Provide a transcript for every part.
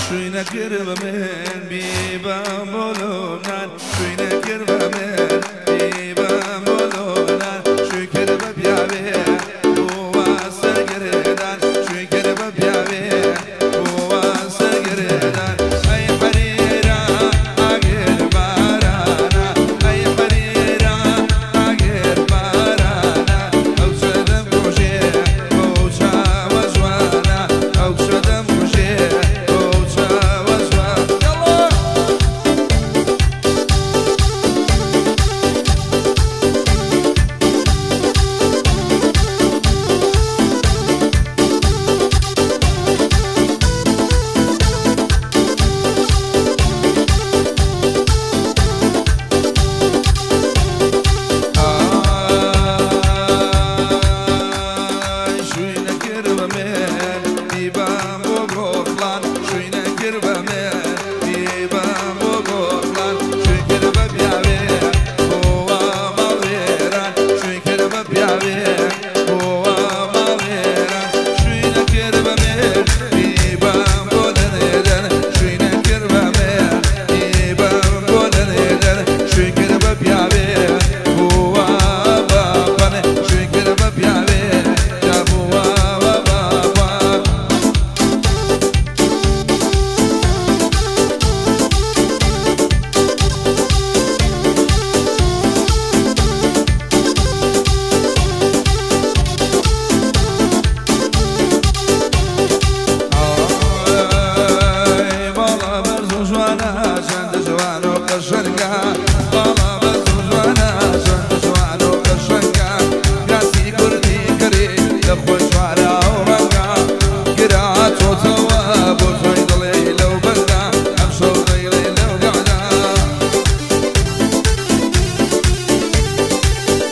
شوی نەکرد بە من بیبەم بۆ لوبنان شوی نەکرد بە من بیبەم بۆ لوبنان شوی کرد بە پیاوێ بووە سەرگەردان شوی کرد بە پیاوێ بووە سەرگەردان ئەی حەریرە ئاگر بارانە ئەی حەریرە ئاگر بارانە ئەو چەدەم کوژێ بەو چاوە جوانە ئەو چەدەم کوژێ بەو چاوە جوانە یاڵا. ئای شوی نەکرد بە من بیبەم بۆ گۆخڵان شوی نەکرد بە من بیبەم بۆ گۆخڵان شوی کرد بە پیاوێ بۆوە ماڵوێران شوی کرد بە پیاوێ بۆوە ماڵوێران شوی نەکرد بە من بیبەم بۆ دەنێدەن شوی نەکرد بە من بیبەم بۆ دەنێدەن شوی کرد بە پیاوێ بۆوە باپەن شوی کرد بە پیاوێ جا بۆوە باپەن. ئای باڵا بەرز و جوانە چەند جوان و قەشەنگە باڵا بەرز و جوانە چەند جوان و قەشەنگە کراسی کوردی کەری لە خۆی چوارە و ڕەنگە گراتۆتەوە بۆ تۆی دڵێ لەو بەندە ئەمشەو دەیڵێ لەو گەعدە.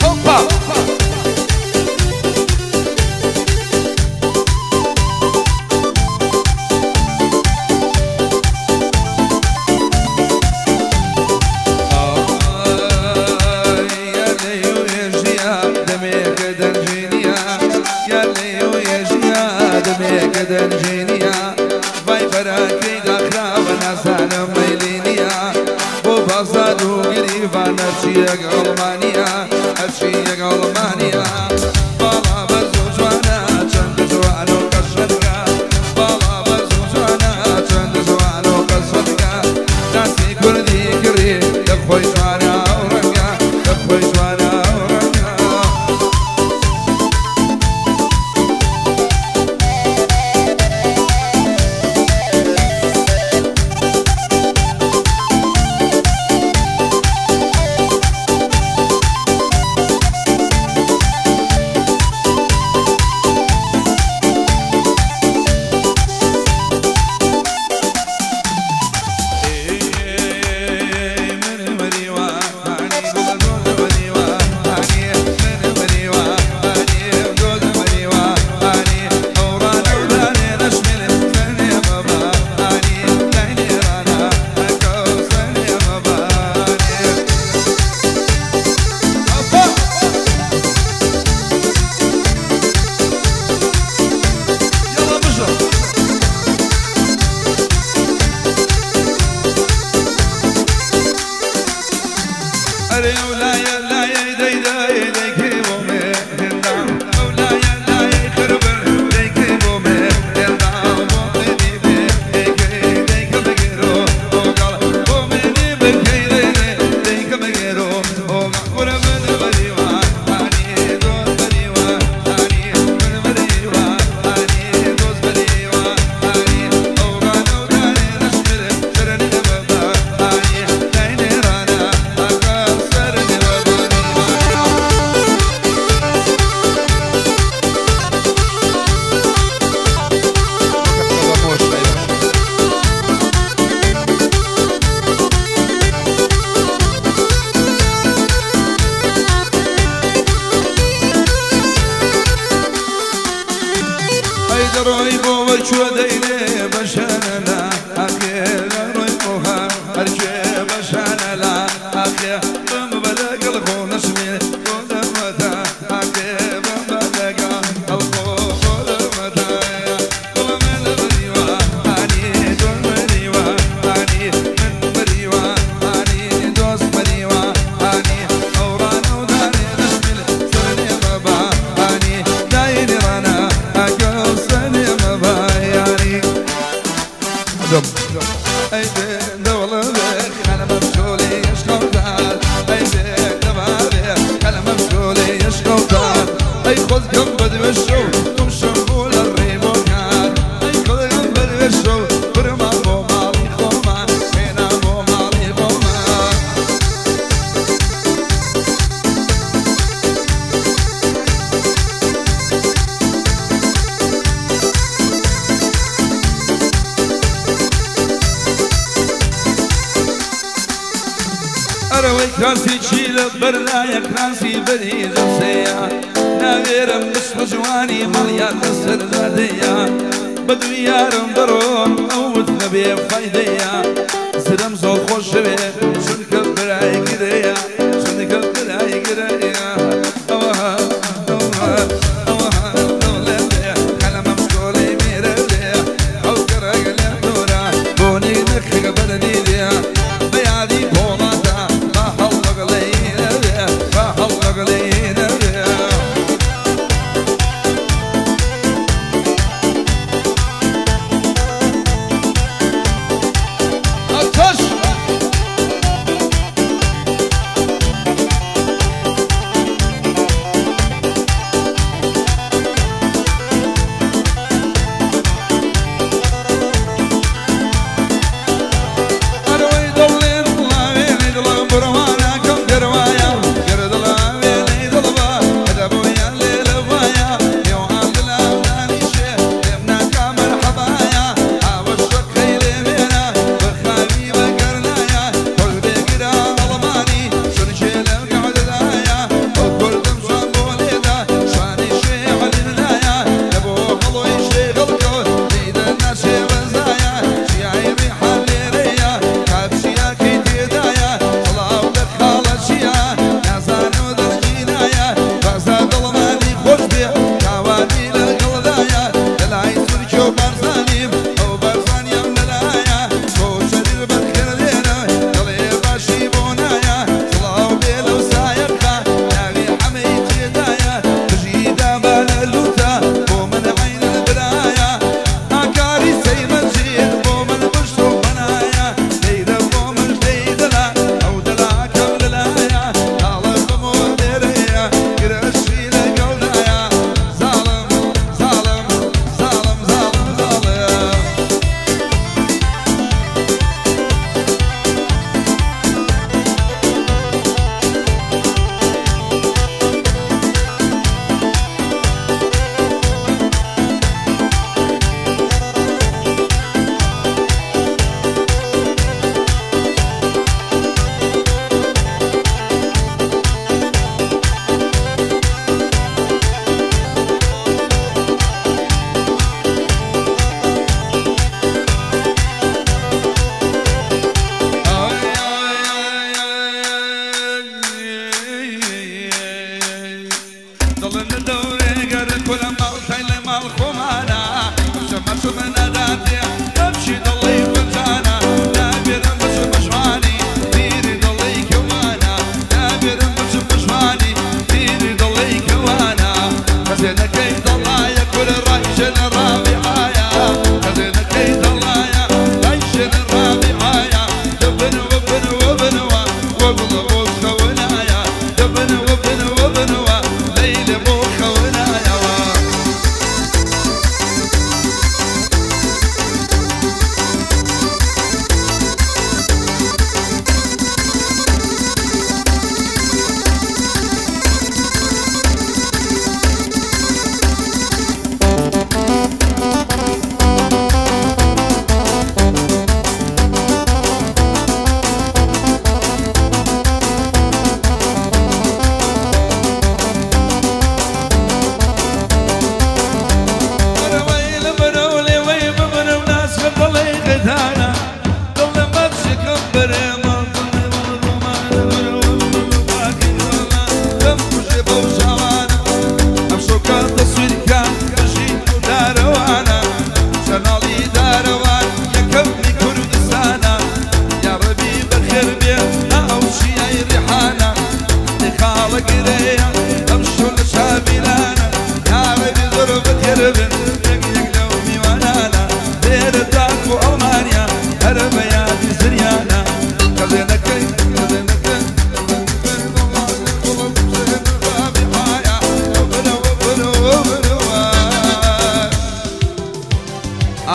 هۆپا. ئای یا لەیو ێژیا دەمێکە دەنجینیە یا لەیو ێژیا دەمێکە دەنجینیە ڤای بەرەکەی داخراوە نازانم مەیلینیە بۆ بازاد و گریڤان هەرچیەک ئەڵمانیە هەرچیەک ئەڵمانیە باڵا بەرز و جوانە چەند جوان و قەشەنگە باڵا بەرز و جوانە چەند جوان و قەشەنگە ناسی کوردی کڕی لە خۆی جوانە و ڕەنگە لە خۆی جوانە و ڕەنگە. يلا بشر. أري ولا يا لا يا دي دي دي كيبو مهندا ولا يا لا يا خربر دي كيبو مهندا بومني بي كي دي كبغيرو وقال بومني بكي دي دي كبغيرو وقال من بريوا اني دون بريوا اني من بريوا اني دوز بريوا اني اوغانو داني نشمر شرني بابا اني دايني رانا اقام سرني بابا. ئەی دەڕۆی بۆ وەچوە دەینێ بەشانەلا ئاخێ لەڕۆی بۆها هەرکێ بەشانەلا ئاخێ بم بە لەگەڵ خۆ نەشمێ بۆ دەمەتا ئاخێ بم بە لەگەڵ خۆ بۆ دەمەتا دڵم لە بەریوە ئانی دۆن. کراسی چی لە بەردایە کراسی بەری جەمسەیە ناوێرم بچمە جوانی ماڵیان لەسەر جادەیە بەدووی یارم دەڕۆم ئەوت نەبێ فایدەیە زرم زۆر خۆشەوێ چونکە برای گرەیە چونکە برای گرەیە ئەوها ئەوها ئەوها دڵێ قەلەمەم شکۆلەی مێرە لێ ئەو گەڕەگە لێم دۆرە بۆنی نرخەکە بەرەدی لێ بەیادی پۆڵاتە با هەڵبەگەڵی نەبێ با هەڵبەگەڵی نەبێ. Ateş! ئەرەوەی دڵێن دڵاوێنەی دڵم بڕواناکەم گەرمایە گەر دڵاوێنەی دڵبا هەدەبۆیان لێ لەوایە نێوان دڵام دانیشێ لێم ناکا مەرحەبایە ئاوەش ڕەقەی لێ مێنە بەخاوی بەگەرنایە خۆش بێگرە ئەڵمانی چونکێ لەم گەعدەدایە ئەو کوردم شوان بۆ لێدا شوانی شێ عەلی منایە لە بۆ هەڵۆی شێ غەڵکۆ لێی دەرناچێ بەزایە چیای ڕیحان لێرەیە کاپچیاکەی تێدایە سڵاو لە خاڵە چییە نازانم دەرگینایە بازا دڵمانی خۆش بێ کاوانی لەگەڵدایە لەلای تورکیا و بارزانیم ئەو بارزانیم لەلایە کۆچەریر بەخێر لێرە دڵێ باشی بۆ نایە سڵاو بێ لەو سایەقا ناوی حەمەی تێدایە بژی دابانە لوتە بۆ من عەینت برایە ئاکاری سەیمەجید بۆ من پشت و پەنایە لەیدە بۆ من لەیدەلا ئەو دەلاکەم لەلایە تاڵە بەمۆ لێرەیە گرەشی لەگەڵدایە زاڵم زاڵم زاڵم زاڵم زاڵم. دڵم لە دەورێ گەر کولە ماڵ تای لە ماڵ خۆمانە شەمەشمە نەداتێ دەمشی دڵی گونجانە نابێرم بچمە شوانی بیری دڵی کەوانە نابێرم بچمە شوانی بیری دڵی کەوانە کەسێ نەکەی دڵایە کورە ڕایژەنە ڕابیعایە کەسێ نەکەی دڵایە ڕایژەنە ڕابیعایە دەبن وبن وبنوە وەگوڵە بۆ خەونایە دەبن وبن وبنوە لەیلە بۆ خەونایەوە. Thank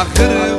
آخر.